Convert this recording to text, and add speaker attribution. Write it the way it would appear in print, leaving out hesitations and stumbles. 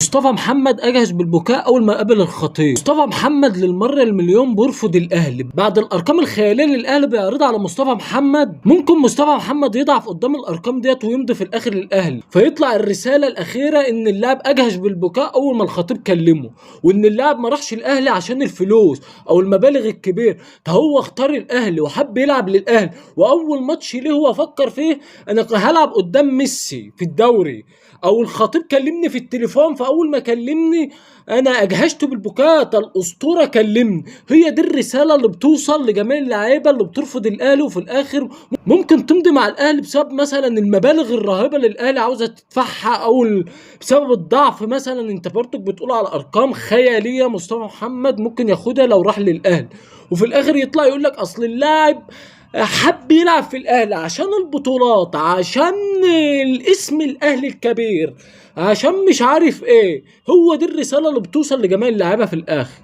Speaker 1: مصطفى محمد اجهز بالبكاء اول ما قابل الخطيب. مصطفى محمد للمرة المليون بيرفض الاهلي بعد الارقام الخيالية اللي الاهلي بيعرضها على مصطفى محمد. ممكن مصطفى محمد يضعف قدام الارقام ديت ويمضي في الاخر للاهلي، فيطلع الرسالة الاخيرة ان اللاعب اجهش بالبكاء اول ما الخطيب كلمة، وان اللاعب ما راحش الاهلي عشان الفلوس او المبالغ الكبيرة، ده هو اختار الاهلي وحب يلعب للاهلي، واول ماتش ليه هو فكر فيه انا هلعب قدام ميسي في الدوري، او الخطيب كلمني في التليفون فاول ما كلمني انا اجهشت بالبكاء، ده الاسطورة كلمني. هي دي الرسالة اللي بتوصل لجميع اللعيبة اللي بترفض الاهلي، وفي الاخر ممكن تمضي مع الاهلي بسبب مثلا المبالغ الرهيبة اللي الاهلي عاوزه تدفعها، او بسبب الضعف مثلا. انت برضك بتقول على ارقام خيالية مصطفى محمد ممكن ياخدها لو راح للاهلي، وفي الاخر يطلع يقول لك اصل اللاعب حب يلعب في الاهلي عشان البطولات، عشان الاسم الاهلي الكبير، عشان مش عارف ايه. هو دي الرسالة اللي بتوصل لجميع اللعيبة في الاخر.